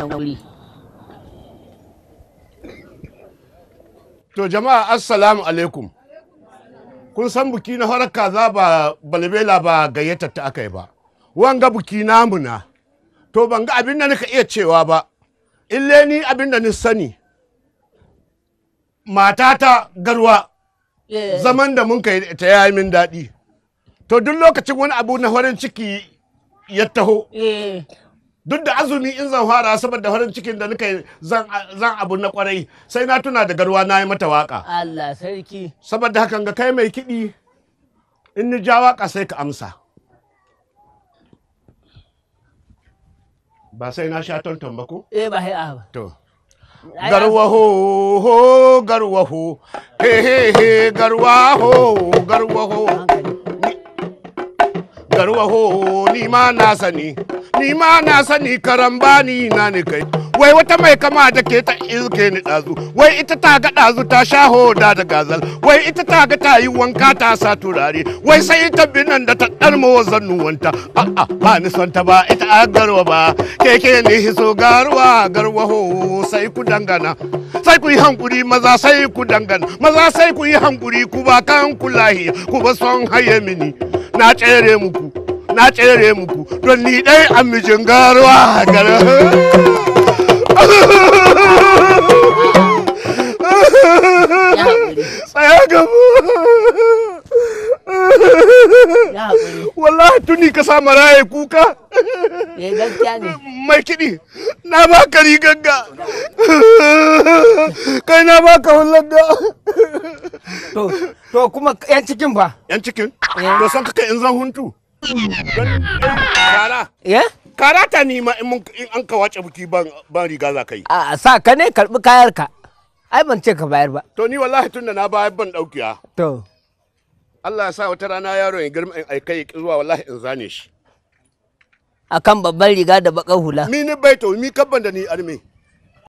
Wuri. To jama'a, assalamu alaikum. Kun san buki na horar kaza ba balbela ba, gayyatar ta aka yi ba. Wanga buki namu na. To ban ga abin da nika iya cewa ba. Ille ni abin da ni sani. Matata Garwa, zaman da mun kai ta yayi min daɗi. To duk lokacin wani abu na farin ciki ya taho. Duk da azumi in zan fara, saboda farin cikin da nika zan zan abu na kwarai, sai na tuna da Garwa, na yi mata waka. Allah sarki. Saboda hakan ga kai mai kiɗi, in ni ja waka sai ka amsa. Ba sai na sha tonton ba ko? Eh, ba sai a ba. To. Garwa ho ho, garwa ho he he he, garwa ho, garwa ho, garwa ho. Ni ma na sani, ni ma na sani, karambani na ni kai. Wai wata mai kama da ke ta iske ni ɗazu, wai ita ta ga ɗazu ta sha hoda da gazal, wai ita ta ga ta yi wanka ta sa turare, wai sai ita binan da ta ɗarmo zannuwanta. A'a, ba ni son ta, ba ita a Garwa ba, keke ni hiso Garwa. Garwa ho, sai ku dangana, sai ku yi hankuri maza, sai ku dangana maza, sai ku yi hankuri, ku ba kan ku lahiya, ku ba son haye mini. Na tsere muku, na tsere muku, don ni ɗai a mijin Garwa. Garwa. Ya haƙuri. Tsaya gaba. Ya haƙuri. Wallahi tuni ka sa maraye kuka. Eh, gaskiya ne. Mai kiɗi, na baka riganga, kai na baka hulanga. To kuma yan cikin fa? Yan cikin to san kaka in zan huntu don kara. Eh? Karata ni ma in in an ka wace buki ban ban riga za ka yi. A sa ka ne karbi kayar ka. Ai ban ce ka bayar ba. To ni wallahi tunda na bayar ban daukiya. To. Allah ya sa wata rana yaro ya girma in aikai ya ki zuwa, wallahi in zane shi. Akan babban riga da bakar hula. Mi ni baito mi kabban da ni arme.